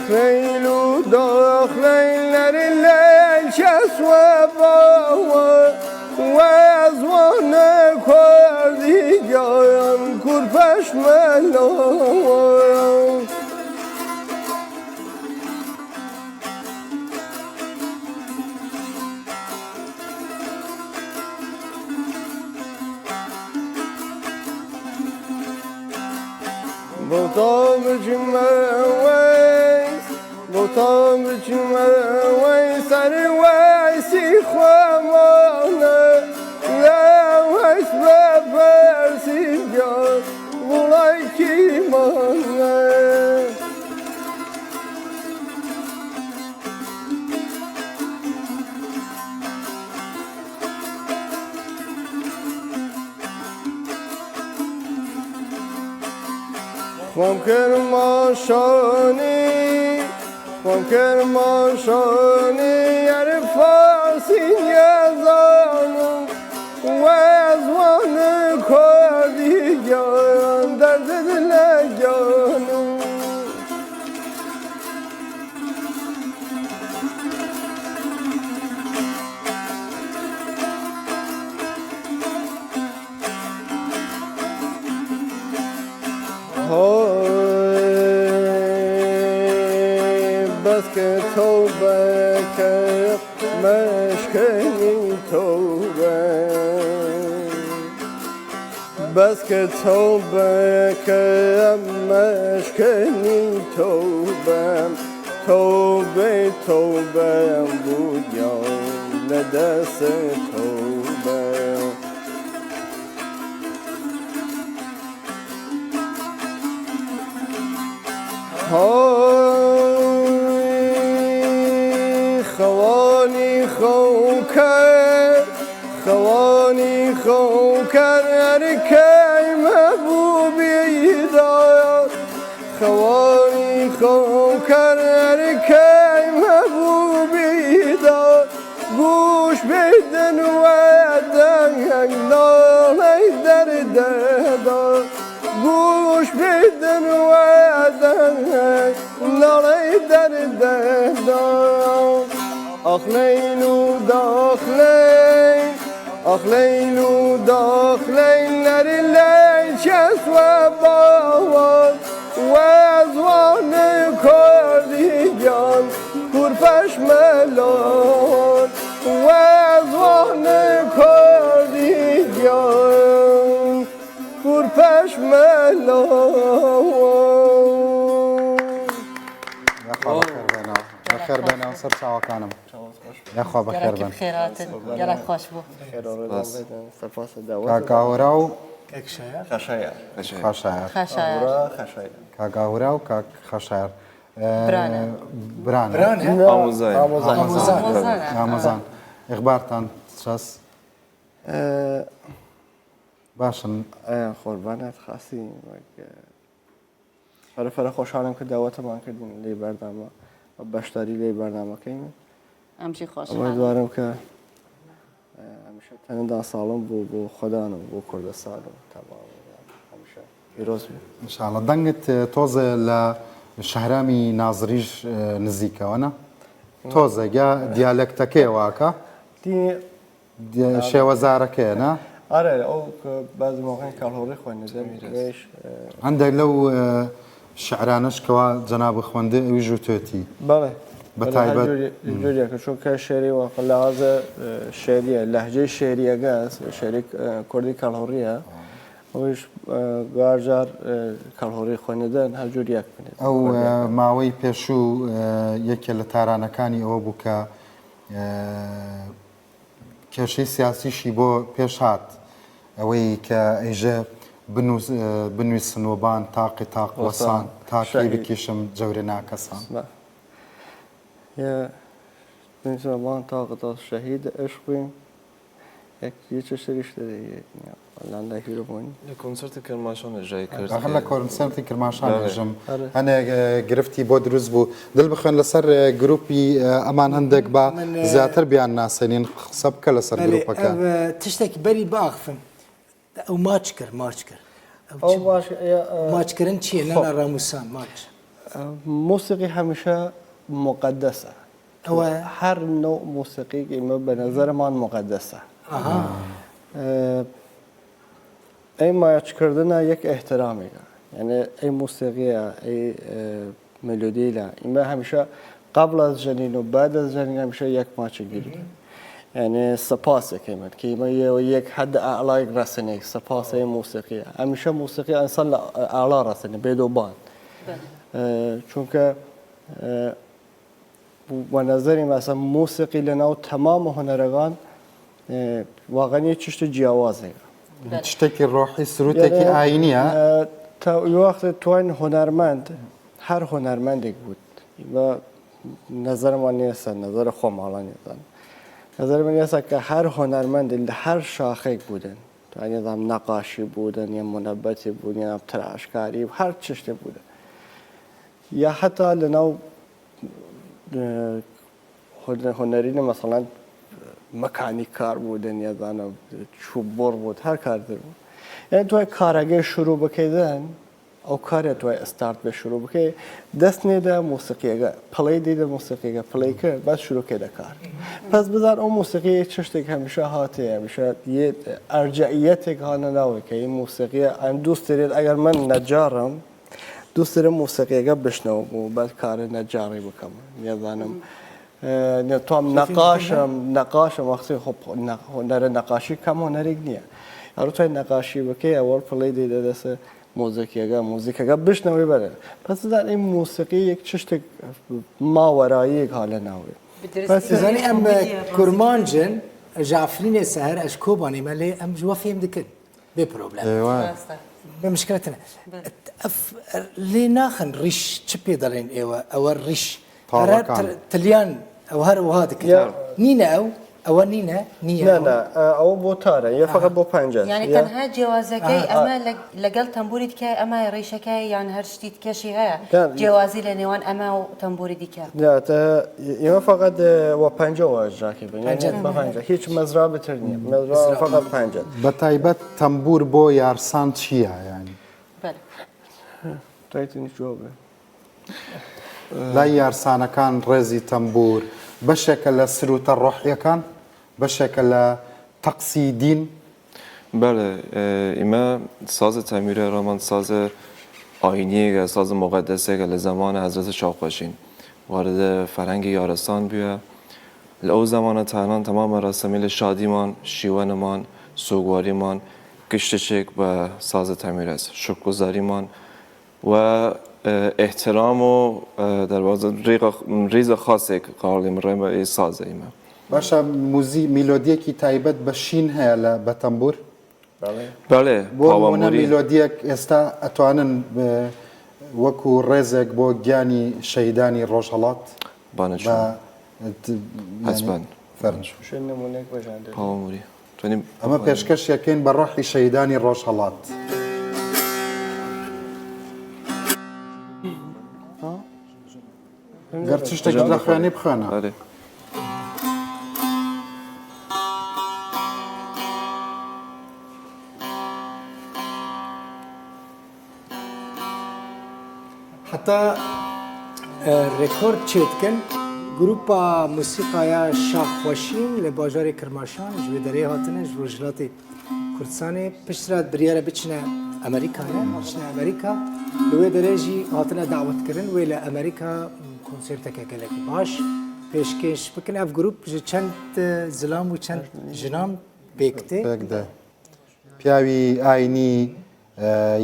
ئاخ لەیل و داخ لەیل نەری لەیل کەس وە باوە وە زوان کوردی گیان کورپەش مەلاوە. بۆ تا بچمە وەیس بۆ تا بچمە وەی سەر وەیسی خوەمانە لە وەیس بە پرسی گیان وڵای کیمانە. خۆم کرماشانی خۆم کرماشانی یەر فارسی نیەزانم وە زوان کوردی گیان دەرد دلە گیانم. بەس کە تەوبە کە مەشکەنی تەوبە بەس کە تەوبە کە مەشکەنی تەوبە تەوبەی تەوبەم بوو گیان لە دەست تەوبە. خەوانی خەوکەر خەوانی خەوکەر ئەرکەی مەبوو بیدار خەوانی خەوکەر ئەرکەی مەبوو بیدار گوش بدن وە دەنگ ناڵەی دەردەدا گوش بدن وە دەنگ ناڵەی دەردەدا ئاخ لەیل و داخ لەیل ئاخ لەیل و داخ لەیل نەری لەیل کەس وە باوان وە زوان کوردی گیان کورپەش مەلان وە زوان کوردی گیان کورپەش مەلان. یاخوا بەخێر بێنەوە بەخێر بێنەوە سەر چاوەکانم یاخوا بەخێر بن خێراتن گەلەک خۆش بوو. کاک ئاورا و خەشایار خەشایار خەشایار کاک ئاورا و کاک خەشایار برانە. برانە ئامۆزای. ئامۆزانە. ئامۆزان ئەخبارتان چەس باشن قوربانت خاسی فەرە فەرە خۆشحاڵم کە داوەتەمان کردن لەی بەرنامە و بەشداری لەی بەرنامەکەین ئەمژی خۆشحاڵم. ئومیدوارم کە هەمیشە تەنەدا ساڵم بوو بۆ خۆدان و بۆ کوردستان و تەمام هەمیشە پیرۆز بوو. ان شاء اللە دەنگت تۆزێ لە شەهرامی نازریش نزیکەوە نا؟ تۆزێک یا دیالەکتەکەیە واکە؟ شێوەزارەکەیە نا؟ ئارێ ئەو بەعضی مەوقع کەڵهوڕی خوێندن لێش هەندێک لەو شعرانەش کەوا جەنابت خوێندێ ئەویش وتوێتی. بەڵێ بە تایبەت جوریەکە چونکە شعری واقع لەحاظ شعریە لەهجەی شعریەکەس شعری کوردی کەڵهوڕیە ئەویش گاجار کەڵهوڕی خوێندن هەر جوریەک بنێت. ئەو ماوەی پێشوو یەکێ لە تارانەکانی ئەوە بوو کە کێشەی سیاسیشی بۆ پێش هات ئەوەی کە ئەیژێ بنویسن و بان تاقی تاق وەسان تاقی بکیشم جەورێ ناکەسان. بنویسن و بان تاق تاق شەهید عشق بیم یەک یە چ شتێکیش لە کۆنسێرتی کرماشان ئیجرای کرد. ئاخر لە کۆنسێرتی کرماشان ئێژم هەنێک گرفتی بۆ دروست بوو. دل بخوێن لەسەر گروپی ئەمان هەندێک با زیاتر بیان ناسێنین قسە بکە لەسەر گروپەکە. تشتێک بەری باخفم ئەو ماچ کرد ماچ کرد ماچکردن چییە لەنا ڕاموسان ماچ. مۆسیقی هەمیشە موقەدەسە. ئەوە هەر نەوع مۆسیقیێک ئێمە بە نەزەرمان موقەدەسە. ئەی ماچکردنە یەک ئیحترامێکە. یعنی ئەی مۆسیقیە، ئەی مێلۆدیلە ئیمە هەمیشە قبل از ژەنین و بعد از ژەنین هەمیشە یەک ماچ گیرین. یعنی سپاسێکەیمن کە ئیمە یەک حد ئەعلایک ڕەسنێک سپاس ئەی مۆسیقیە. هەمیشە مۆسیقی ئینسان لە ئەعلا ڕەسنێ بێدۆبان. چونکە بە نەزەری مەسەن مۆسیقی لە ناو تەمام هونەرەکان واقعا یە چشت جیاوازێکە. شتێکی ڕۆحی سروتێکی ئاینیە. تا وەخت تواین هونەرمەند هەر هونەرمەندێک بود بە نەزەرمان نییە نەزەر خۆماڵان نیزان نەزەر من نییە کە هەر هونەرمەند لە هەر شاخێک بودن توانیزام نەقاشی بودن یا منەبەتی بوون یا تراشکاری و هەر چشتێ بودن یا حتا لە ناو هونەری مەسەڵەن مەکانیک کار بودن یا زانم چوب بڕ بود هەر کار تر بوو. یعنی توای کارەگەی شروع بکەیدن ئەو کارە توای ئستارت بێ شروع بکەی دەست نێدە مۆسیقیەکە پڵەی دیدە مۆسیقیەکە پڵەی کرد بەس شروع کەی کار. پس بزان ئەو مۆسیقی چشتێک هەمیشە هاتێ هەمیشە یە ئەرجەعیەتێک هانە ناوێ کە این مۆسیقیە ئەم دوست دێت ئەگەر من نەجارم دوست دارم مۆسیقیەکە بشنەوم و بەس کارە نەجاری بکەم نێزانم نێتوام نەقاشم نەقاشم وەختی خۆ هونەرە نەقاشی کەم هونەرێک نییە هەر توای نەقاشی بکەی ئەوە پڵەی دێدە دەست مۆزیکیەکە مۆزیکەکە بشنەوەی بەرە پس بزان این مۆسیقی یەک چشتێک ماوەراییەک ها لە ناوێ. زانی ئەم کورمانجن ji Efrînê seher ez ji Kobanê me lê em ji we fêm dikin bê problem. بە مشکلتنە لێ ناخن ڕیش چ پێ دەڵێن ئێوە ئەوە ڕیش تلیان ئەو هەر وها دکرد نینە ئەو ئەوە نینە نییە نا نا ئەوە بۆ تارە یە فقط بۆ پەنجە. یعنی تەنها جیاوازەکەی ئەمە لەگەڵ تەمبوری دیکە ئەمە ڕیشەکەی یان هەر شتی دیکەشی هەیە جیاوازی لە نێوان ئەمە و تەمبوری دیکە. ئێمە فقط وە پەنجەوە ئەجراکی بن بە پەنجە هیچ مەزرابتر نییە مەزرا فقط پەنجە. بە تایبەت تەمبور بۆ یارسان چییە یعنی؟ تایتنی جوابێ. لای یارسانەکان ڕێزی تەمبور بەشێکە لە سروتە ڕۆحیەکان، بەشێکە لە تەقسی دین. بەڵێ ئیمە ساز تەمیرە ڕامان ساز ئاینیەکە ساز مقدسێکە لە زەمانە حەزرەت شاخوەشین وارد فەرهەنگی یارسان بووە. لە ئەو زەمانە تەنان تەمام مەراسەمیل شادیمان، شیوەنمان، سوگواریمان گشتێک بە ساز تەمیرە است، شکرگزاریمان و احترام و در واقع ریز خاصێک قرار ڕێ بە سازە ئیمە. باشە موزی میلۆدیەکی تایبەت بە شین هەیە لە بە تەمبور؟ بەڵێ بۆ نمونە میلۆدیەک ئێستا ئەتوانن وەکو ڕێزێک بۆ گیانی شەهیدانی ڕۆژهەڵات بانە چۆن؟ حەزبان. فەرموو. شوێن نمونەیەک بەژاندێت. پاوەموری. توانیم ئەمە پێشکەش یەکەین بە ڕۆحی شەهیدانی ڕۆژهەڵات. گەر چ شتێکت لە خوێنی بخوێنە. ئەرێ. حتا رێکۆرد چێ دکەن گروپا موسیقایا شاخوەشین لە باژارê Kirmaşan ji wê derê hatine ji Rojhilatê Kurdistanê piştre biryara biçine Amerîkayê biçine Amerîka li wê derê jî hatine dawetkirin wê li Amerîka konserteke gelekî baş pêşkêş bikin ev grup ji çend zilam û çend jinan pêk tê. پێک دێ. پیاوی ئاینی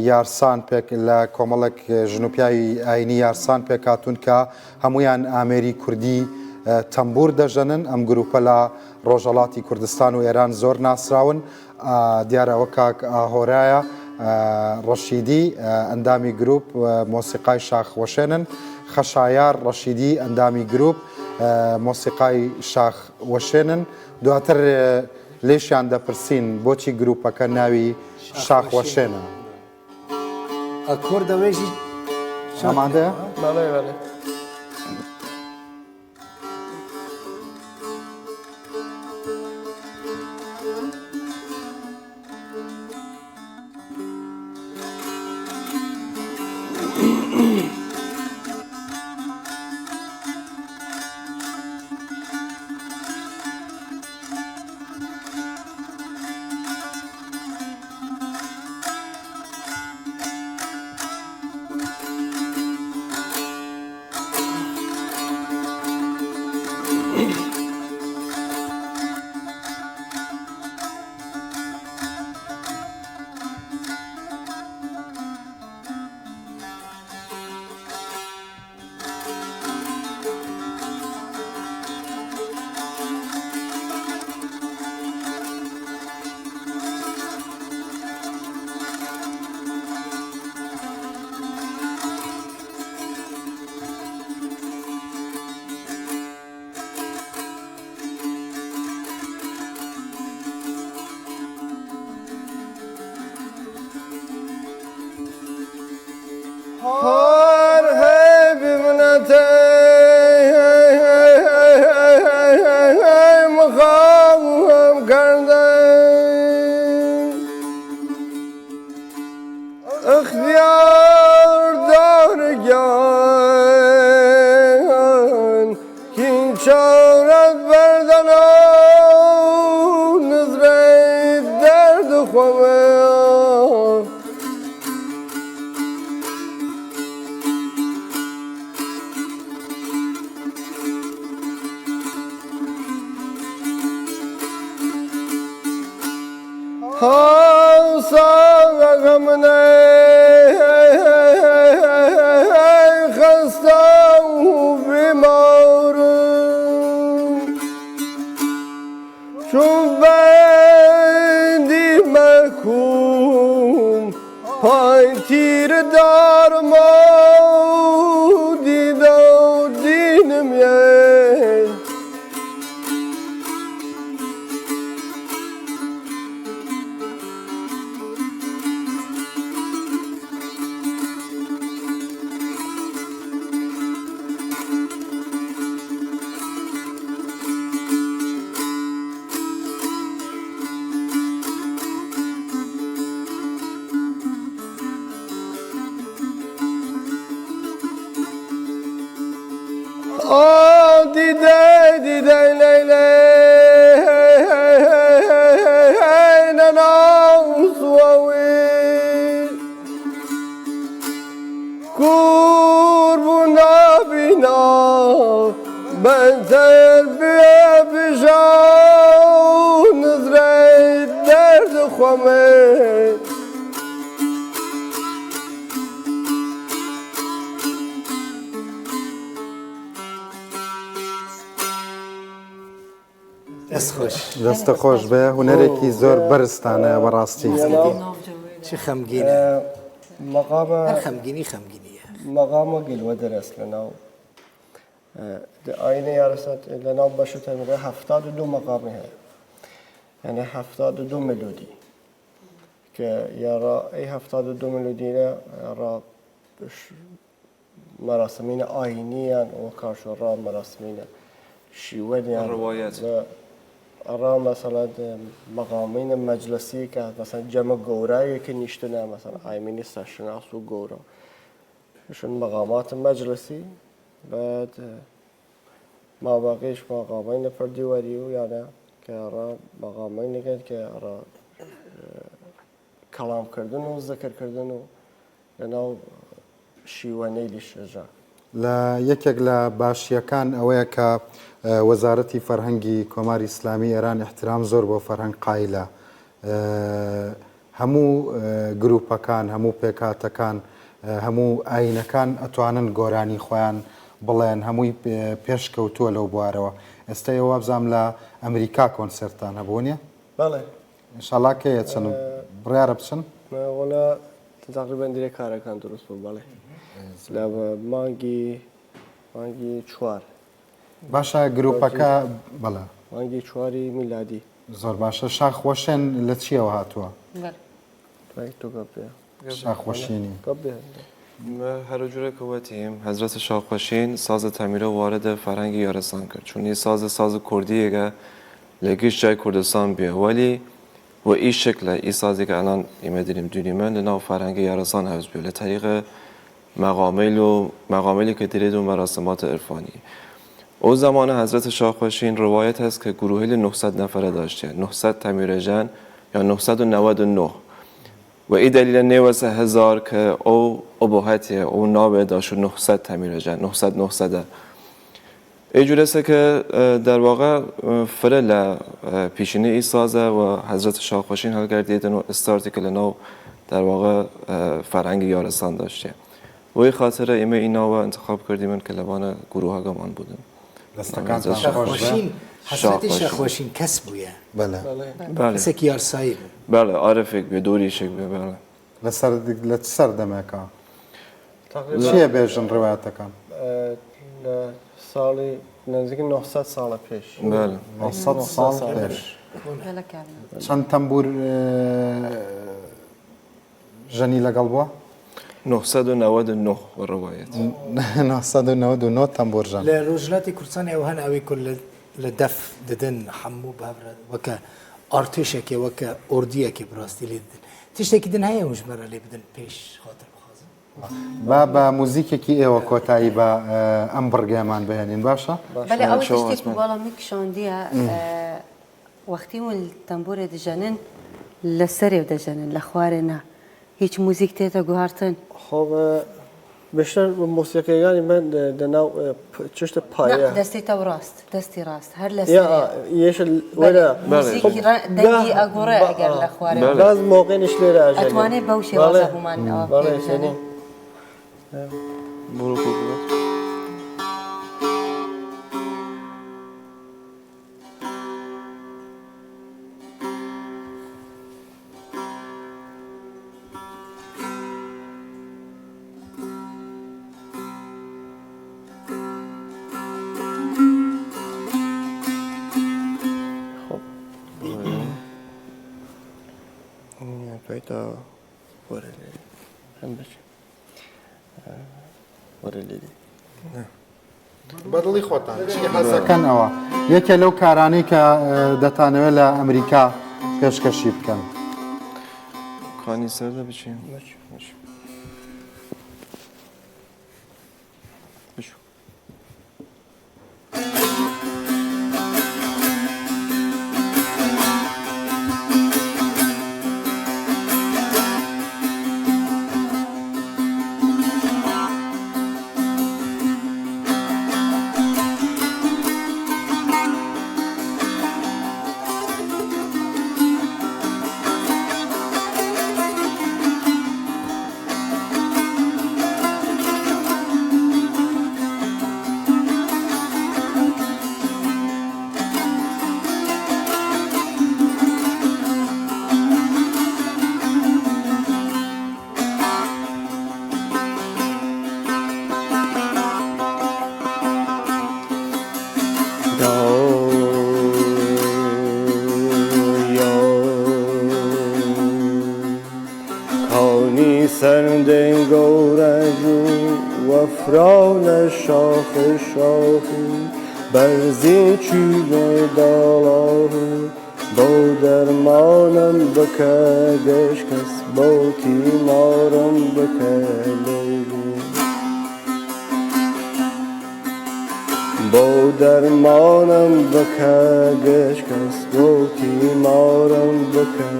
یارسان پێک لە کۆمەڵێک ژن و پیاوی ئاینی یارسان پێکهاتوون کە هەمویان ئامێری کوردی تەمبور دەژەنن. ئەم گروپە لە ڕۆژهەڵاتی کوردستان و ئێران زۆر ناسراون. دیارە ئەوە کاک ئاهۆرایە ڕەشیدی ئەندامی گروپ مۆسیقای شاخ وەشێنن، خەشایار ڕەشیدی ئەندامی گروپ مۆسیقای شاخ وەشێنن. دواتر لێشیان دەپرسین بۆچی گروپەکە ناوی شاخ وەشێنە. ئەکۆردە وێژی ئامادەیە؟ بەڵێ بەڵێ. چارەت بەردەنا نزرەی دەرد خوەمە. هاوسەنگەکە منەی خەستە و بیمارم چون بەندی مەحکوم پای تیر دارما و دیدە و دینم یە. دیدەی دیدەی لەیلەی لەناو سوەوی کوور بوو نابینا بەنتر بێ بژاو نزرەی دەرد خوەمێ. دەست خۆش. دەستە خۆش بێ هونەرێکی زۆر بەرزتانە بەڕاستی. چ خەمگینە. مەقامە هەر خەمگینی خەمگینیە. مەقامە گلوە دەرەس لەناو ئاینە یارسان لەناو بەشە تەنگە 72 مەقامی هەیە یعنی 72 ملودی کە یارا ئەی 72 ملودینە ڕا مەراسمینە ئاینیان و کارشۆڕا مەراسمینە شیوەنیان ڕوایەت. ئەڕا مەسەڵەن مەقامینە مەجلسی کە مەسەڵەن جەمە گەورایە کە نیشتنە مەسەڵەن ئایمینی سەرشناس و گەورە شون مەقامات مەجلسی بعد ماباقیش مەقامینە پردیوەری و یانە کە ئەڕا مەقامینەکەن کە ئەڕا کەڵام کردن و زکر کردن و لەناو شیوەنەیلیش ژا. لە یەکێک لە باشییەکان ئەوەیە کە وەزارەتی فەرهەنگی کۆماری ئیسلامی ئێران ئیحترام زۆر بۆ فەرهەنگ قایلە. هەموو گرووپەکان، هەموو پێکهاتەکان، هەموو ئایینەکان ئەتوانن گۆرانی خۆیان بڵێن، هەمووی پێشکەوتووە لەو بوارەوە. ئێستا ئێوە وابزانم لە ئەمریکا کۆنسێرتتان هەبوو نیە؟ بەڵێ. ئینشاڵا کەی ئەچن؟ بڕیارە بچن؟ وەڵا تەقریبەن درێ کارەکان دروست بوو بەڵێ لە مانگی مانگی چوار. باشە گروپەکە بەڵێ. مانگی چواری میلادی. زۆر باشە شاخ وەشێن لە چیەوە هاتووە؟ شاخ وەشێنی. هەر جورە کە وەتیم حضرت شاخوەشین ساز تەمیرە وارد فەرهەنگ یارسان کرد چون ئی ساز ساز کوردیێگە لە گشت جای کوردستان بیە وەلی وە ئی شکلە ئی سازی کە ئەلان ئیمە دیریم دوینیمن لە ناو فەرهەنگ یارسان هەوس بیە لە تەریق مەقامەیل و مەقامەیلی کە دیرێد و مەراسمات عرفانی ئەو زەمانە حضرت شاخوەشین روایەت هەس کە گروهەیل 900 نەفەرە داشتیە 900 تەمیرەژەن یا 999 و ئی دەلیلە نێوەسە هزار کە ئەو ئوبهەتێ ئەو ناوێ داشت و 900 تەمیرەژەن 900 900 ئی جورەسە کە در واقع فرە لە پیشینە ئی سازە و حضرت شاخوەشین هەڵگەردیدن و استارتی کە لە ناو در واقع فەرهەنگ یارسان داشتیە وەی خاترە ئیمە ئی ناوە انتخاب کردیمن کە لەوانە گروهەگەمان بودن. دەستەکانتان خۆش بێ. شاخوەشین حەسرەتی شاخوەشین کەس بوویە. بەلێ. بەلێ. کەسێکی یارسایی بوو. بەلێ عارفێک بێ دۆریشێک بێ بەلێ. لە سەر لە چ سەردەمێکە؟ چییە بێژن ڕوایەتەکان؟ لە ساڵی نزیک 900 ساڵە پێش. بەلێ. 900 ساڵ پێش. چەند تەمبوور ژەنی لەگەڵ بووە؟ 999 وە ڕەوایەت. 999 تەمبوور ژەن. لە ڕۆژهەڵاتی کوردستان ئەو هەن ئەوەی کو لە دەف ددن هەموو بە هەڤ رە وەکە ئارتێشەکێ وەکە ئۆردیەکێ بڕاستی لێ ددن. تشتێکی دن هەیە هون ji me re lê bidin pêş xatir bixwazin؟ با بە موزیکێکی ئێوە کۆتایی بە ئەم بڕگەیەمان بهێنین باشە؟ بەلێ ئەوەی تشتێک بوو بەڵام من کشاندیە وەختی ون تەمبورێ دژەنن لە سەرێ دەژەنن لە خوارێ نا هیچ موزیک تێتە گوهارتن؟ خۆ بیشتر موسیقیەکانی من دەناو چشت پایە نا دەستی تەو ڕاست دەستی ڕاست هەر لە سەرێ یش وەرە موزیکی دەنگی ئەگۆڕێ ئەگەر لە خوارێ باز مۆقێنیش لێرە ئەژەنێ ئەتوانێ بەو شێوازە بوومان ئەوە بەڵێ بکەی ژەنێ. بڕۆ کۆکڵات. بەدڵی خۆتان چی حەزەکەن ئەوە یەکێ لەو کارانەی کە دەتانەوێت لە ئەمریکا پێشکەشی بکەن. کانی سەردە بچین. کانی سەردەی گەورەجوو وەفراو لە شاخ شاخی بەرزی چیلێ داڵاهو بەو دەرمانم بکە گشت کەس بەو تیمارم بکە لەیلی بەو دەرمانم بکە گشت کەس بەو تیمارم بکە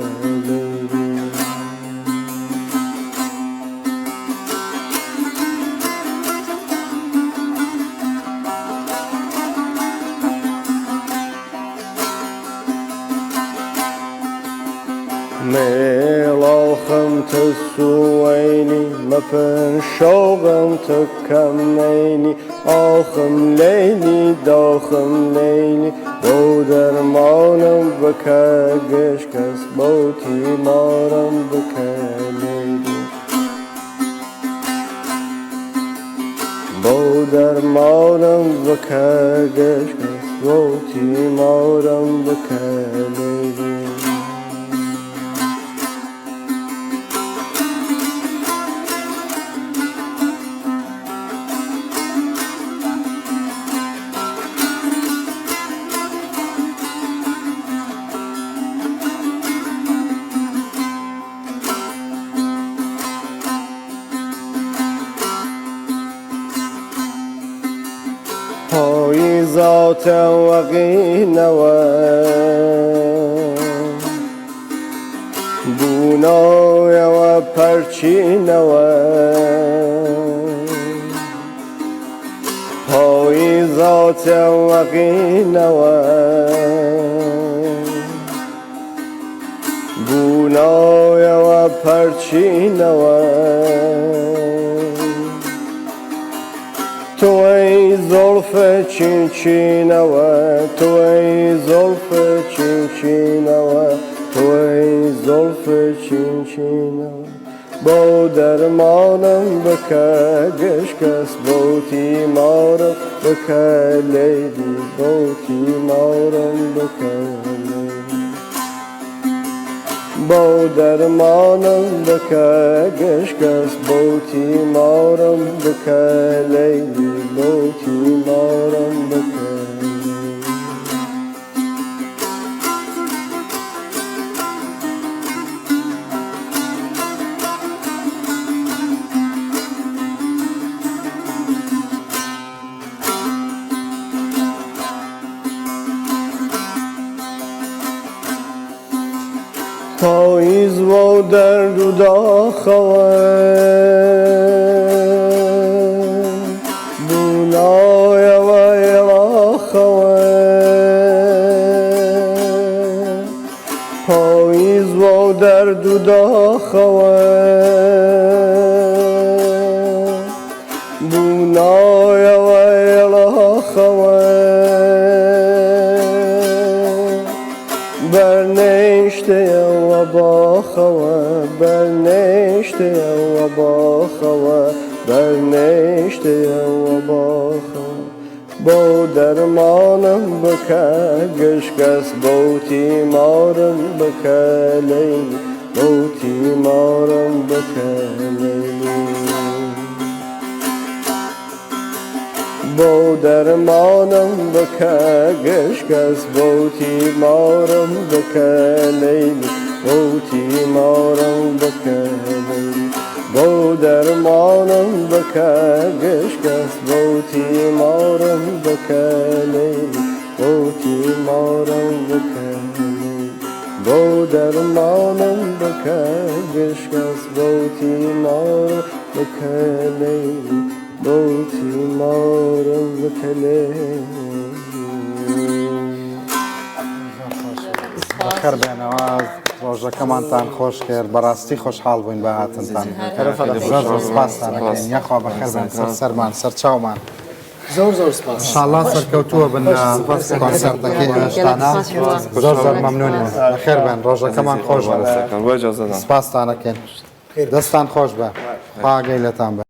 لەیلی. مێڵاخم تسوەینی مەپن شەوقم تکەمەینی ئاخم لەیلی داخم لەیلی بەو دەرمانم بکە گشت کەس بەو تیمارم بکە لەیلی بەو دەرمانم بکە گشت کەس بەو تیمارم بکە لەیلی. پاییزاتە وەقینەوە بوونایەوە پەرچینەوە پاییزاتە وەقینەوە بوونایەوە پەرچینەوە تۆی زۆڵف چینچینەوە تۆی زۆڵف چینچینەوە تۆی زۆڵف چینچینەوە بەو دەرمانم بکە گشت کەس بەو تیمارم بکە لەیلی بەو تیمارم بکە لەیلی بەو دەرمانم بکە گشت کەس بەو تیمارم بکە لەیلی بەو تیمارم بکە لەیلی. دەرد و داخەوە بوونایەوە ئێڵاخەوە پاییز وەو دەرد و داخەوە بوونایەوە ئێڵاخەوە بەرنەیشتەیەوە باخەوە بەرنەیشتەیەوە باخەوە بەرنەیشتەیەوە باخەوە بۆ دەرمانم بکە گشت کەس بۆ تیمارم بکە لەیلی بۆ تیمارم بکە لەیلی بۆ دەرمانم بکە گشت کەس بۆ تیمارم بکە لەیلی بۆ تیمارم بکە لەیلی بۆ دەرمانم بکە گشت کەس بۆ تیمارم بکە لەیلی بۆ تیمارم بکە لەیلی بۆ دەرمانم بکە گشت کەس بۆ تیمارم بکە لەیلی بۆ تیمارم بکە لەیلی. بەخێر بێنەوە ڕۆژەکەمانتان خۆش کرد بەڕاستی خۆشحاڵ بووین بە هاتنتان زۆر زۆر سپاستان ئەکەین یاخوا بەخێر بێن سەر سەرمان سەر چاومان زۆر زۆر سپاس انشاءاللە سەرکەوتووە بن لە کۆنسێرتەکەی ئێوەشتانە زۆر زۆر مەمنونین بەخێر بێن ڕۆژەکەمان خۆش بێت سپاستان ئەکەین دەستان خۆش بێ خوا ئاگای لێتان بێ.